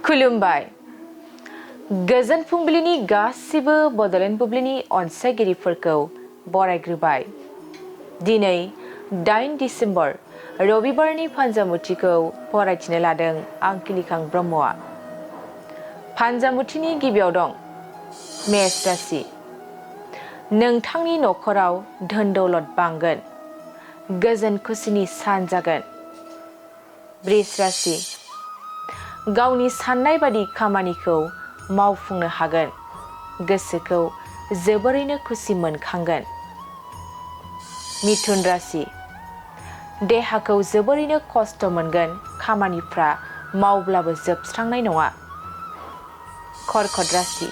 खुलुमबाय गोजोन फुंबिलिनि गासिबो बड'लेण्ड बुब्लिनि अनसायगिरिफोरखौ बरायग्रोबाय। दिनै 8 डिसेम्बर रबिबारनि फान्जामुथिखौ फरायथिनो लादों आं किलिखां ब्रह्मआ। फान्जामुथिनि गिबियाव दं मेष राशि। नोंथांनि न'खराव धोन दौलत बांगोन, गोजोन खुसिनि सान जागोन। वृष राशि। गावनि साननाय बादि खामानिखौ मावफुंनो हागोन, गोसोखौ जोबोरैनो खुसि मोनखांगोन। मिथुन राशि। देहाखौ जोबोरैनो खस्थ' मोनगोन, खामानिफ्रा मावब्लाबो जोबस्रांनाय नङा। कर्कट राशि।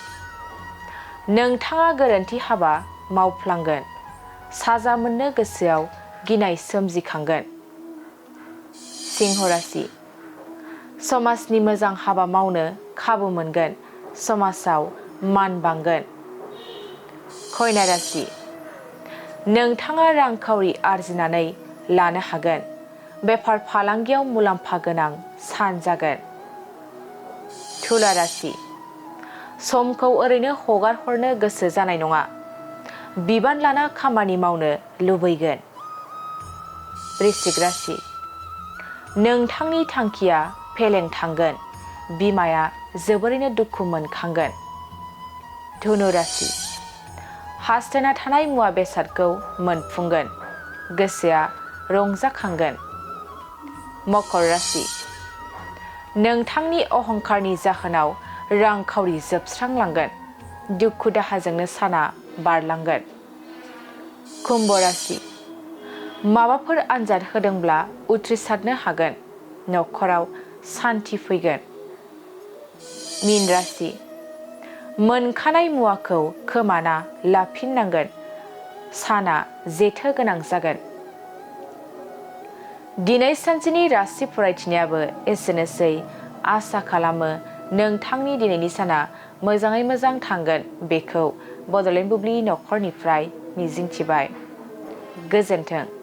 नोंथाङा गोरोन्थि हाबा मावफ्लांगोन, साजा मोननो गोसोआव गिनाय सोमजिखांगोन। सिंह राशि। समाजनि मोजां हाबा मावनो खाबु मोनगोन, समाजाव मान बांगोन। कन्या राशि। नोंथाङा रांखावरि आरजिनानै लानो हागोन, बेफार फालांगियाव मुलाम्फा गोनां सान जागोन। तुला राशि। समखौ ओरैनो हगार हरनो गोसो जानाय नङा, बिबान लाना खामानि मावनो लुबैगोन। वृश्चिक राशि। नोंथांनि थांखिया फेलें थांगोन, बिमाया जोबोरैनो दुखु मोनखांगोन। धनु राशि। हास्थायना थानाय मुवा बेसादखौ मोनफुंगोन, गोसोआ रंजाखांगोन। मकर राशि। नोंथांनि अहंकारनि जाहोनाव रांखावरि जोबस्रांलांगोन, दुखु दाहाजोंनो साना बारलांगोन। कुम्भ राशि। माबाफोर आनजाद होदोंब्ला उथ्रिसारनो हागोन, न'खराव सान्थि फैगोन। मीन राशि। मोनखानाय मुवाखौ खोमाना लाफिननांगोन, साना जेथो गोनां जागोन। दिनै सानसेनि राशि फरायथिनायाबो एसेनोसै। आसा खालामो नोंथांनि दिनैनि साना मोजाङै मोजां थांगोन, बेखौ बड'लेण्ड बुब्लि न'खरनिफ्राय मिजिंथिबाय। गोजोन्थों।